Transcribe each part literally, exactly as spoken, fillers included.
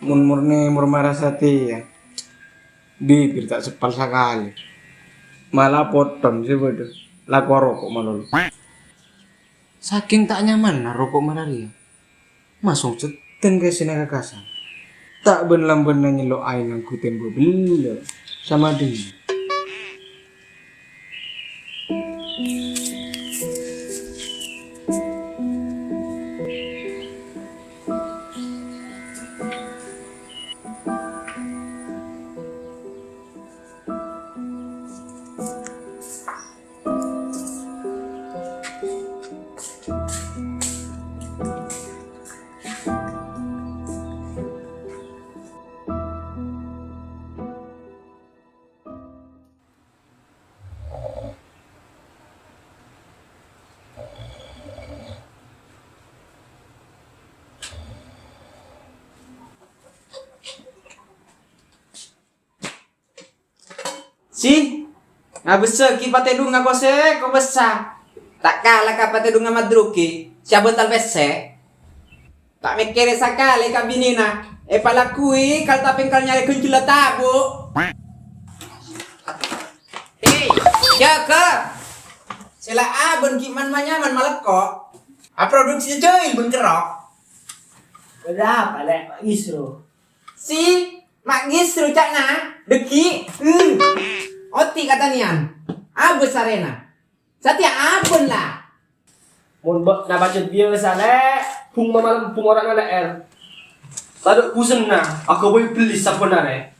Mon murni mor mara satèya, bibir ta' seppal sakalè. Mala pothon sè bâdâ, lako roko' malolo. Sakèng ta' nyamanna roko' mara rèya, masong seddheng ka essèna kakasan. Ta' bân-lambânna nyello' aèng ngangghuy tèmba bellâ', samadheng. Si, ngabessa ghi' patèdungnga kosè, kobessa. Ta' kala ka patèdungnga madrugi, sè abântal pèssè. Ta' mèkkèrè sakalè ka binèna, èpalakui kal-tapèngkal nyarè ghânjhella tabu'. Hei, jâgâ! Sè la abân ghi' man-manyaman malekko'. Aproduksi jâhil bân kerrok. Bâdâ apa, Lè', Ma' Gisru? Si, Ma' Gisru ca'na, dâggi', hmm. Oti katanèyan, abâs arèna. Satèya abân, la. Mon bâ'na pajhât biyasa, Lè', bhung mamalem bhung ora'na lè'èr. Tadâ' busenna, aghâbây bellis sabbhân arè.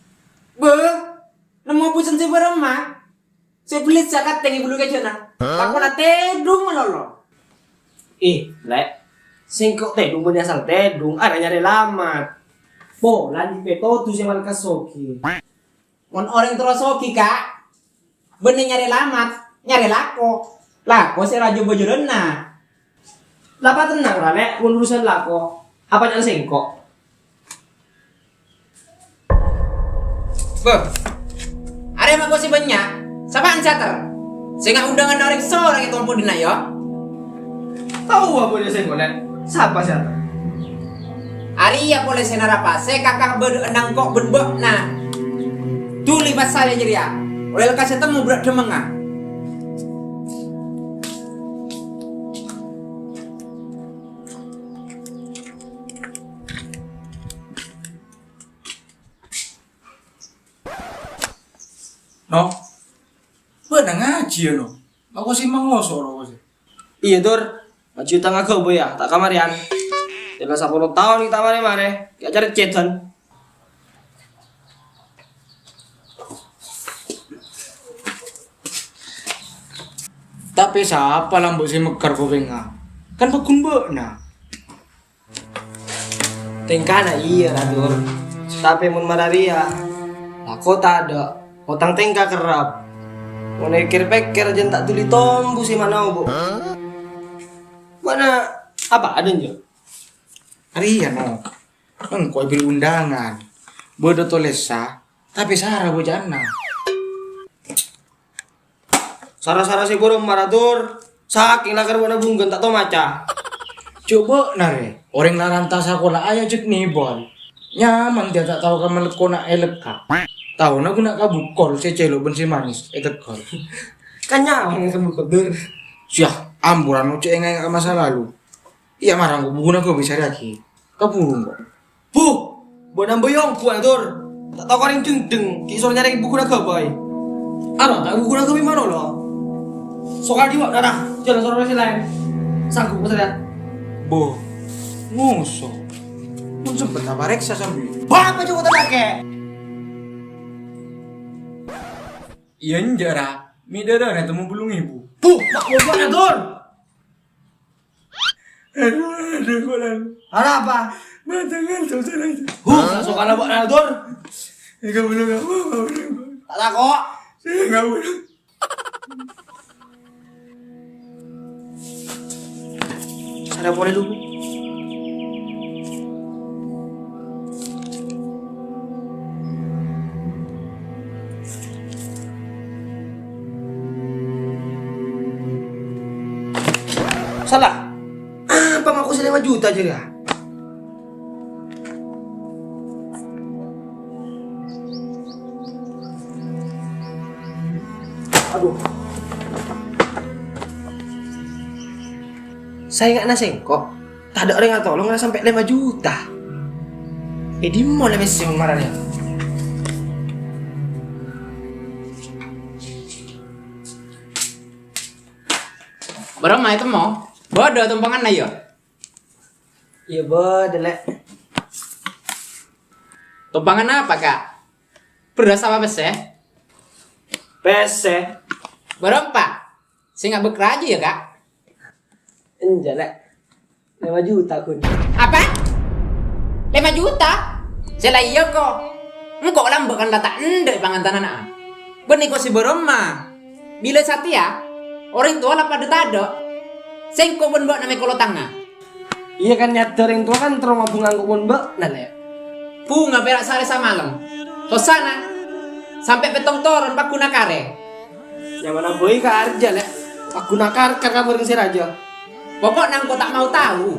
Bâh, nemmo busen sè bârâmma? Sè bellis sè akantèng è bulu kèjhâna. Hah? Lakona tèdung malolo. Ih, Lè'. Sèngko' tèdung bânnè asal tèdung, arè nyarè lamat. Polana pètodus sè malkas soghi. Mon orèng terro soghi, Ka', bânnè nyarè lamat, nyarè lako. Lako sè rajâ bâjâlânna. La patennang, ra, Lè', mon urusan lako. Apa ca'na sèngko'? Bâh, arè ma' kosè bânnya', sapa'an sè ater? Sènga' ondhânganna orèng soro è tompo dinna', yâ. Tao apa jâ' sèngko', Lè'? Sapa sè ater? Arèya polè sè narapasè ka kabâdâ'ânna engko' bân bâ'na. Dhuli pas salè jârèya, ollè lekkas ètemmo bârâ' dhâmmengnga. No, bâ'na ngajhi, yâ, No? Mako sè mangoso, ro, sè. Iyâ, Dur. Ngajhi tang aghâbây, yâ, ta' kamarèyan. Tèla sapolo taon ghi' ta' marè-marè. Ghi' acarècèdhân. Tapè sapa lambâ' sè mèghâr kopèngnga? Kan pagghun bâ'na. Tèngkana iyâ, ra, Dur. Tapè mon mara rèya, lako tadâ', otang tèngka kerrep. Mon èkèr-pèkkèr, jân ta' dhuli tombu sè manaobu. Bâ'na apa adânjâ? Arèya, No. Engko' èbâri' ondhângan. Bâdâ tolèssa, tapè sara bâca'anna. Sara-sara sè bârâmma, ra, Dur. Sakèng lakar bâ'na bunggan ta' tao maca. Cobâ narè, orèng la ranta sakola'a ajhâk nèbâl. Nyaman tèya ta' tao ka malekkona èlekka'. Taona ghun na' kabukol sè cèlo' bân sè manis ètegghâl. Kan nyaman ka bukol, Dur. Syah, amburan ocè' ènga-ènga ka masa lalu. Iyâ, mara engko' bukuna ghâbây sarèyaghi. Kabhuru engko'. Bu, bâ'na mbayong buwâna, Dur. Ta' tao ka orèng dengdeng, ghi' soro nyarè bukuna ghâbây. Aro, ta' bukuna ghâbây malolo. Sokal dhibi', Dara. Jhâlân soro sè laèn. Sanggup, Mas, ya? Bo, ngoso. Mon sempet aparèksa sambi. Bapa coba ta' kakè? Iyâ, enjâ', Ra. Mi' dârâna temmo bâllung èbu. Bu, mak ngoso, Dur. Aduh, aduh, kok lalu. Arapa? Mata ngantuk, salah itu. Huh, sasokana bâ'na, Dur. Enggak boleh, enggak boleh, enggak boleh. Tak tako'. Enggak boleh. Sara polè dulu. Salah. Apa ngaku sè lèma juta jârèya? Saènga'na sèngko', tadâ' orèng atolong la sampè' lèma juta. È dimma la pèssè mon mara rèya? Bârâmma ètemmo? Bâdâ tompanganna, yâ? Iyâ, bâdâ, Lè'. Tompangan apa, Ka'? Bherrâs apa pèssè? Pèssè. Bârâmpa? Sè ngabâk rajâ, yâ, Ka'? Enjâ', Lè'. Lèma juta, ghun. Apa? Lèma juta? Sè la iyâ, ko. Engko' lambâ' kan la ta' endâ' è pangantananna. Bânnè ko sè bârâmma. Bilâ satèya, orèng towa la padâ tadâ'. Sèngko' bân bâ'na mè' kolotangnga. Iyâ kan, nyadâ orèng towa kan terro mabhunga engko' bân bâ'na, Lè'. Bhunga pèra' saarè samalem. Sossana, sampè' pèttong toron pagghun akarè. Nyamana bhâi ka arjâ, Lè'. Pagghun akarè ka bhâreng sè rajâ. Poko'na engko' ta' mau tao.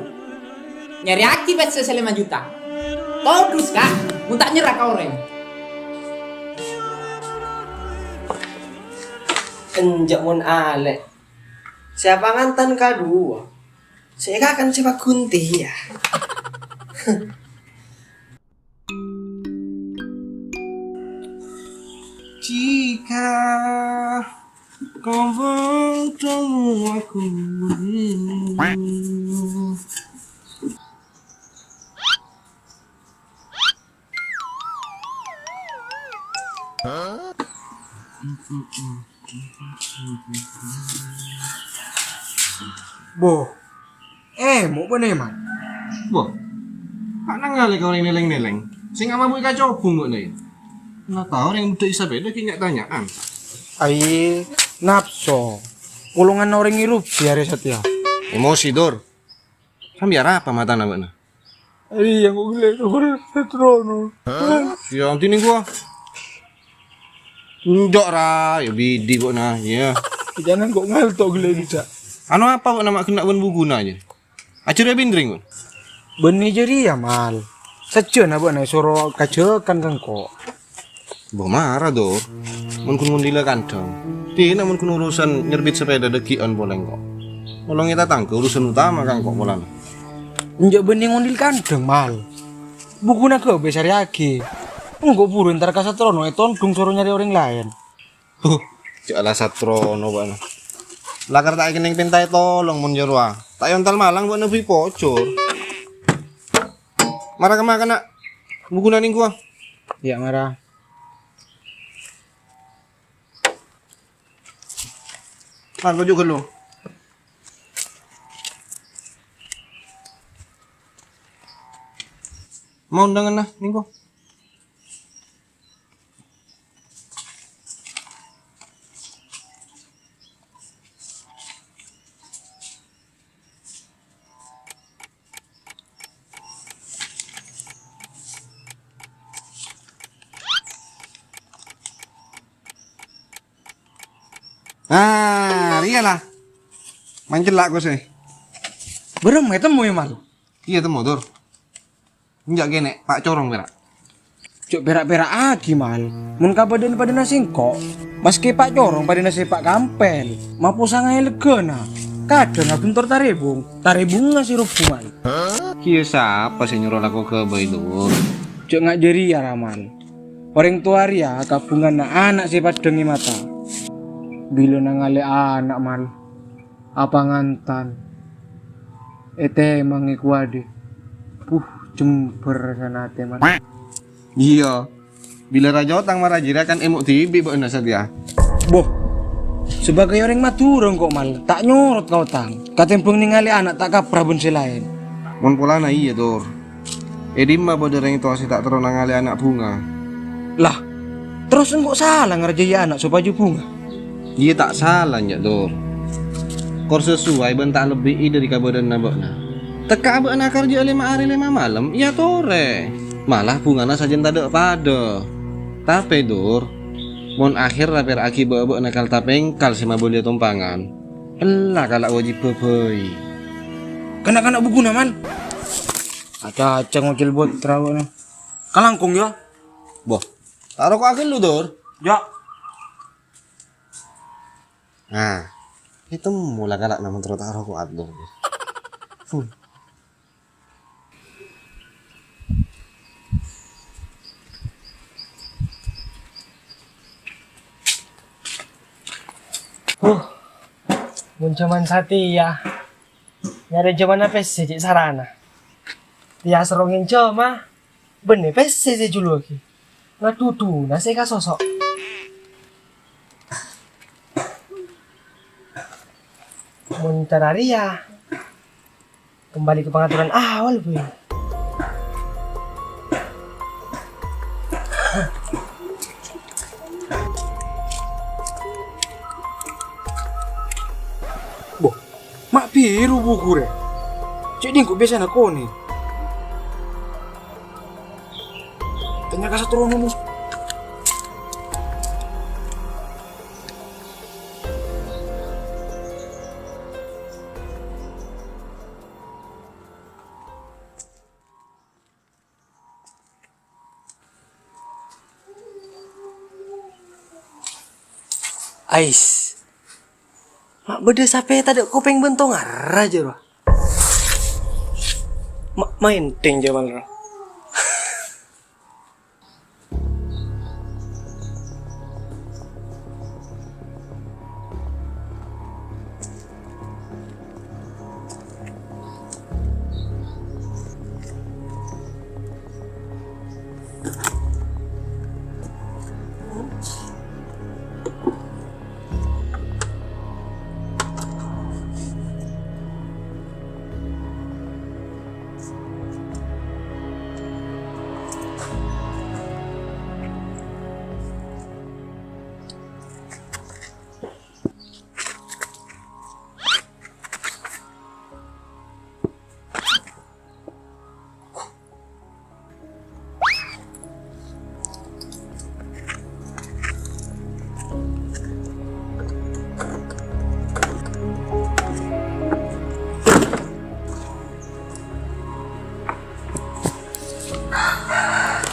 Nyarèyaghi pèssè sè lèma juta. Todus, Ka', mon ta' nyerra ka orèng. Enjâ' mon alè'. Sè apangantan kaduwâ. Sè èkakan sè pagghun tèya. Jika kau bertemu aku. Bo, eh, mo' bâ'na, Man? Bo, ta' nangalè ka orèng nèlèng-nèlèng. Sè nga' mabu'i kacobhung bâ'na, yâ? Na tao orèng bâdâ è sapèda ghi' nya'-tanya'an. Ai, napso. Polonganna orèng ngerugi arè satèya. Emosi, Dur. Sampè' arapa matana bâ'na? Iyâ, engko' ghellâ' ka bhâreng satrono. Iyâ, onti nèng kowa. Enjâ' ra, yâ bidi bâ'na, iyâ. Jhâ' engko' ngalto ghellâ' dissa'. Anu apa bâ'na ma' ghenna' bân bukuna jâ? Ajhâr yâ bindring, bâ'na. Bânnè jârèya, Mal. Sajjhâna bâ'na èsoro kajhâkan ka engko'. Bo mara, Dur. Mon ghun ngondhila kandhâng. Dinah mon ghun urusan nyerbit sapèda dhâggi'ân polè engko'. Nolongè tatangghâ urusan utama ka engko' polana. Enjâ' bânnè ngondhil kandhâng, Mal. Bukuna ghâbây sarèyaghi. Engko' buru entar ka satrono ètondhung soro nyarè orèng laèn. Huh, jhâ' la satrono bâ'na. Lakar ta' èkennèng pènta ètolong mon jârowa. Ta' èontal malang bâ'na bi' pojhur. Mara kemma kana'. Bukuna nèng kowa. Iyâ, mara. Lan, pojhur ghâllu. Mau undanganna, nèng kowa. Ah, rèya la. Mancella' kosè. Bârâmma ètemmo, yâ, Mal? Iyâ, temmo, Dur. Enjâ' kènè', pa' corong pèra'. Jhâ' pèra'-pèra'aghi, Mal. Mon kabâdâ'ân padâna sèngko', maskè pa' corong padâna sè pa' kampèl, mapo sangaè leggâna. Kadhâng abhuntor tarèbung, tarèbungnga sè robbhu, Mal. Kèya sapa sè nyoro lako ghâbây, Dur? Jhâ' nga' jârèya, ra, Mal. Orèng towa rèya kabhunganna ana' sè paddhâng è mata. Bilâ nangalè ana', Mal. Apangantan. Ètèmangè kowadhi. Puh, jembhâr sanatè, Man. Iyâ. Bilâ rajâ otang marajâ ra kan èmo' dhibi' bâ'na satèya. Boh. Sabâgâi orèng Madhurâ engko', Mal, ta' nyorot ka otang. Katèmbhâng nangalè ana' ta' kapra bân sè laèn. Mon polana iyâ, Dur. È dimma bâdâ rèng towa sè ta' terro nangalè ana' bhunga? Lah, terros engko' sala ngarjâi ana' sopajâ bhunga? Iyâ, ta' sala, enjâ', Dur. Kor sesuai bân ta' lebbi'i dhâri kabâdâ'ânna bâ'na. Tekka'a bâ'na karjâ'â lèma arè lèma malem, èyatorè. Malah bhungana sajân tadâ' padâ. Tapè, Dur, mon akhèrra pèra'aghi bâ'-bâ'na kal-tapèngkal sè mabâliyâ tompangan, ella kala' wajibbhâ bhâi. Kana'-kana' bhungana, Man. Aca-aca ngocèl bot trawona. Kalangkong, yâ? Boh, ta' roko'a ghâllu, Dur. Yâ. Nah, ètemmo la kala'na mon terro ta' roko'a, Dur. Dul. Huh, mon jhâman satèya, nyarè jhâmanna pèssè cè' sarana. Tèya soro ngènjhâma, bânnè pèssè sè èjhuluwâghi. Ngadhudhuna sè èkasoso'. Mon cara rèya, kembali ke pengaturan awal, Boy. Boh, ma' bhiru buku rè. Cè' dingko' biyasana konèng. Tanya ka Satrono, Mus. Ais. Ma' bâdâ sapè tadâ' kopèng bân tongarra, jârowa. Ma-, maènthèng, Jamal, ro.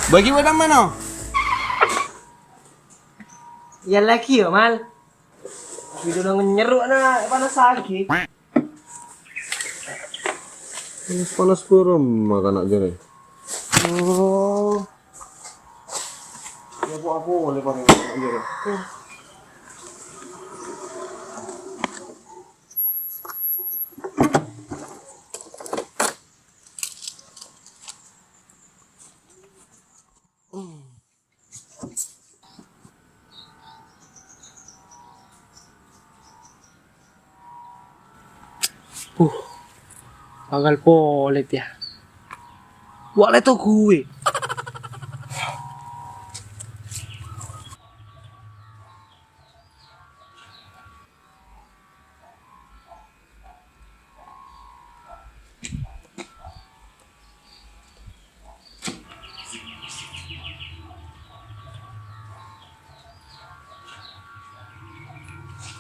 Bagi wadah mana? Ya lagi ya, Mal. Biduna ngenyeru' na panas lagi. Panas bârâmma kana' jârèya. Oh. Ya, kok aku oleh panas jârèya. Huh, angghâl polè, tèya. Wa' lè to ghuwè.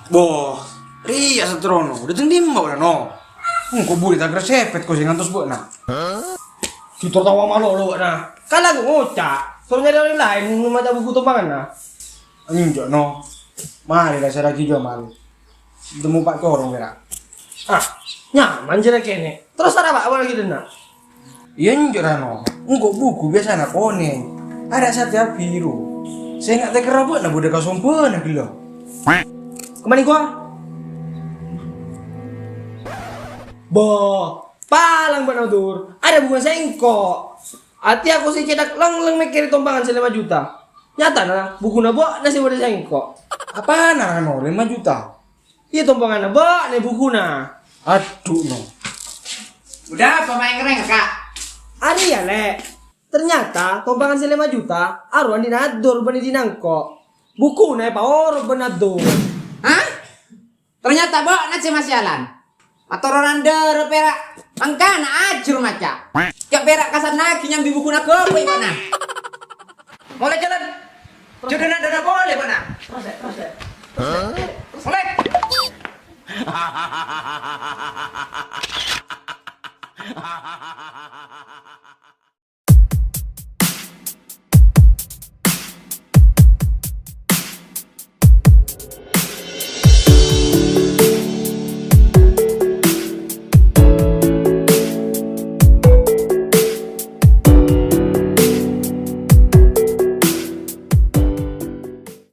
Boh, rèya Satrono, dâteng dimma bâ'na, no? Engko' bulâ ta' grâsèpèt ko sè ngantos bâ'na. Jutor tawa malolo bâ'na. Kala ngoca', soro nyarè orèng laèn maca buku tompanganna. Enjâ', no. Marè la sèrraghi Jamal. Temmo Pa' Corong, pèra'. Ah, nyaman jârèya kènè'. Terros arapa abâ' lagi dâ' enna'? Iyâ, enjâ', Rano. Engko' buku biyasana konèng. Arèya satèya bhiru. Sènga' tèkèra bâ'na bâdâ kasombhâna ghellâ'. Kemana gua? Boh, palang bâ'na, Dur. Arèya bukuna sèngko'. Atè aku sè cètak lèng-lèng mèkkèrè tompangan sè lèma juta. Nyatana, bukuna bâ'na sè bâdâ sèngko'. Apana, Rano, lèma juta? Iyâ, tompanganna bâ'na bukuna. Adhu, no. Udah, apa main ngereng, Kak? Arèya, Lè'. Ternyata tompangan sè lèma juta arowa andi' Nadur bân è dinna' engko'. Bukuna èpaoro bân Nadur. Hah? Ternyata bâ'na sè masèalan. Matoronan dârâ pèra'. Mangkana ajur maca. Cè' pèra' kasannaghi nyambi bukuna ghâbây bâ'na. Molè jhâlân. Jhudhuna dârâ polè bâ'na. Molè.